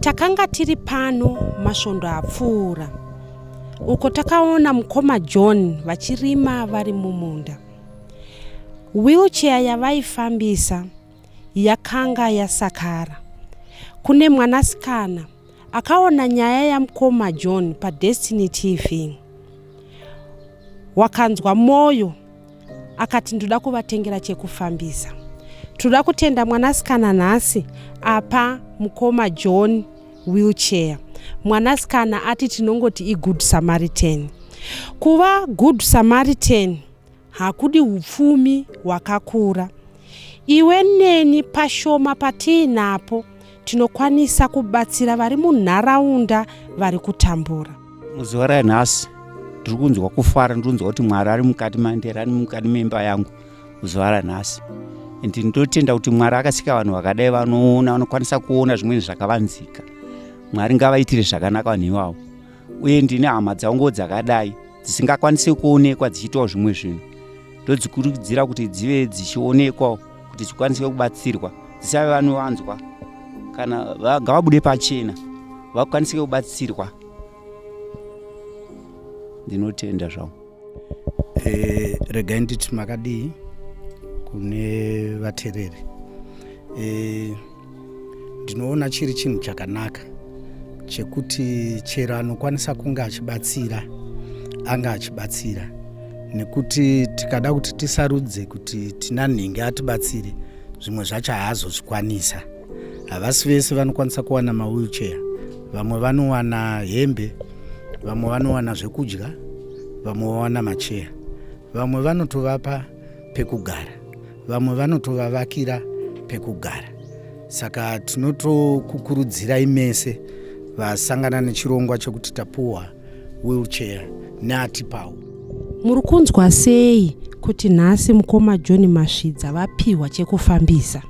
Takanga tiri pano masvondo apfuura uko takaona mukoma John vachirima vari mumunda. Wheelchair yavaifambisa yakanga yasakara. Kune mwanasikana akaona nyaya yamukoma John paDestiny TV wakanzwa moyo akati ndoda kuvatengera chekufambisa. Toda kutenda mwanasikana nhasi apa mukoma John wheelchair. Mwanasikana ati tinongoti igood Samaritan. Kuva good Samaritan Hakudi upfumi hwakakura. Iwe neni pashoma patiinapo tinokwanisa kubatsira vari munharaunda vari kutambura. Muzuva ranhasi ndiri kunzwa kufara, ndiri kunzwa kuti Mwari ari mukati mandiri, ari mukati memba yangu muzuva ranhasi. And ndinotenda kuti Mwari akasika vanhu vakadai vanoona, vanokwanisa kuona zvimweni zvakavanzika. Mwari ngavaitire zvakanaka vanhu ivavo. Uye ndine hama dzanguwo dzakadai dzisingakwanisi kuonekwa dzichiitawo zvimwe zvinhu ndodzikurudzira kuti dzive dzichionekwawo kuti dzikwanise kubatsirwa dzisave vanovanzwa kana ngavabude pachena vakwanise kubatsirwa ndinotenda zvangu e, regai nditi makadii kune vatereri e, Ndinoona chiri chinhu chakanaka chekuti chero anokwanisa kunge achibatsira anga achibatsira nekuti tikada kuti tisarudze kuti tina nhingi atibatsire zvimwe zvacho haazozvikwanisa havasi vese vanokwanisa kuwana mawheelchair vamwe vanowana hembe vamwe vanowana zvekudya vamwe vawana macheya vamwe vanotovapa pekugara vamwe vanotovavakira pekugara saka tinotokukurudzirai mese vasangana nechirongwa chekuti tapuwa wheelchair neatipawo muri kunzwa sei kuti nhasi mukoma john masvidza vapiwa chekufambisa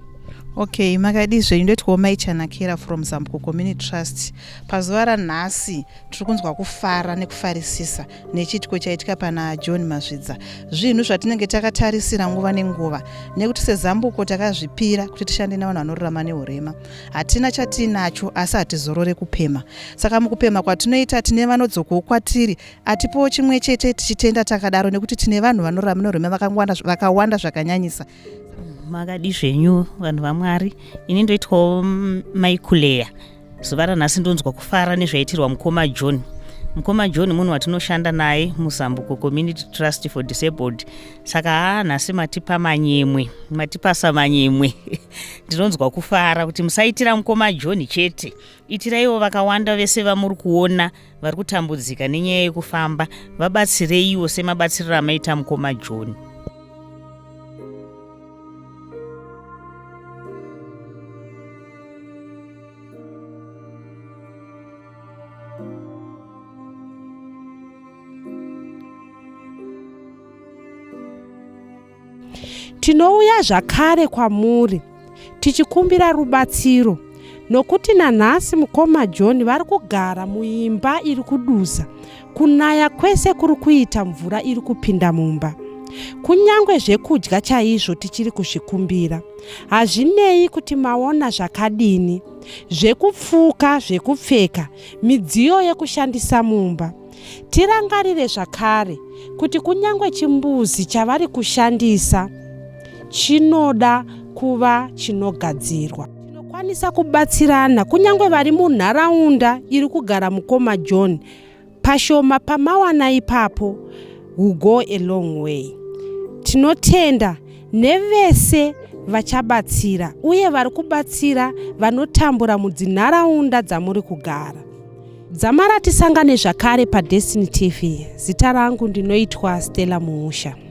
Okay, makadii zvenyu ndoitwawo mai Chanakira from Zambuko Community Trust. Pazuva ranhasi tiri kunzwa kufara nekufarisisa nechiitiko chaitika pana John Mazvidza. Zvinhu zvatinenge takatarisira nguva nenguva nekuti sezambuko takazvipira kuti tishande nevanhu vanorarama neurema. Hatina chatiinacho asi hatizorore kupema. Saka mukupema kwatinoita tine vanodzokawo kwatiri atipowo chimwe chete tichitenda takadaro nekuti tine vanhu vanorarama neurema vakawanda zvakanyanyisa. Makadii zvenyu vanhu vaMwari, ini ndoitwawo mai Kuleya. Zuva ranhasi ndonzwa kufara nezvaitirwa mukoma John. Mukoma John munhu watinoshanda naye muZambuko Community Trust for Disabled. Saka haa nhasi matipa manyemwe, matipasa manyemwe. Ndinonzwa kufara kuti musaitira mukoma John chete. Itiraiwo vakawanda vese vamuri kuona vari kutambudzika nenyaya yekufamba, vabatsireiwo semabatsiriro amaita mukoma John. Tinouya zvakare kwamuri tichikumbira rubatsiro nokuti nanhasi mukoma John vari kugara muimba iri kuduza kunaya kwese kuri kuita mvura iri kupinda mumba. Kunyange zvekudya chaizvo tichiri kuzvikumbira. Hazvinei kuti maona zvakadini, zvekupfuka, zvekupfeka, midziyo yekushandisa mumba. Tirangarire zvakare kuti kunyange chimbuzi chavari kushandisa chinoda kuva chinogadzirwa. Tinokwanisa kubatsirana kunyange vari munharaunda iri kugara mukoma John pashoma pamawana ipapo will go a long way. Tinotenda nevese vachabatsira uye vari kubatsira vanotambura mudzinharaunda dzamuri kugara. Dzamara tisangane zvakare paDestiny TV. Zita rangu ndinoitwa Stella Muusha.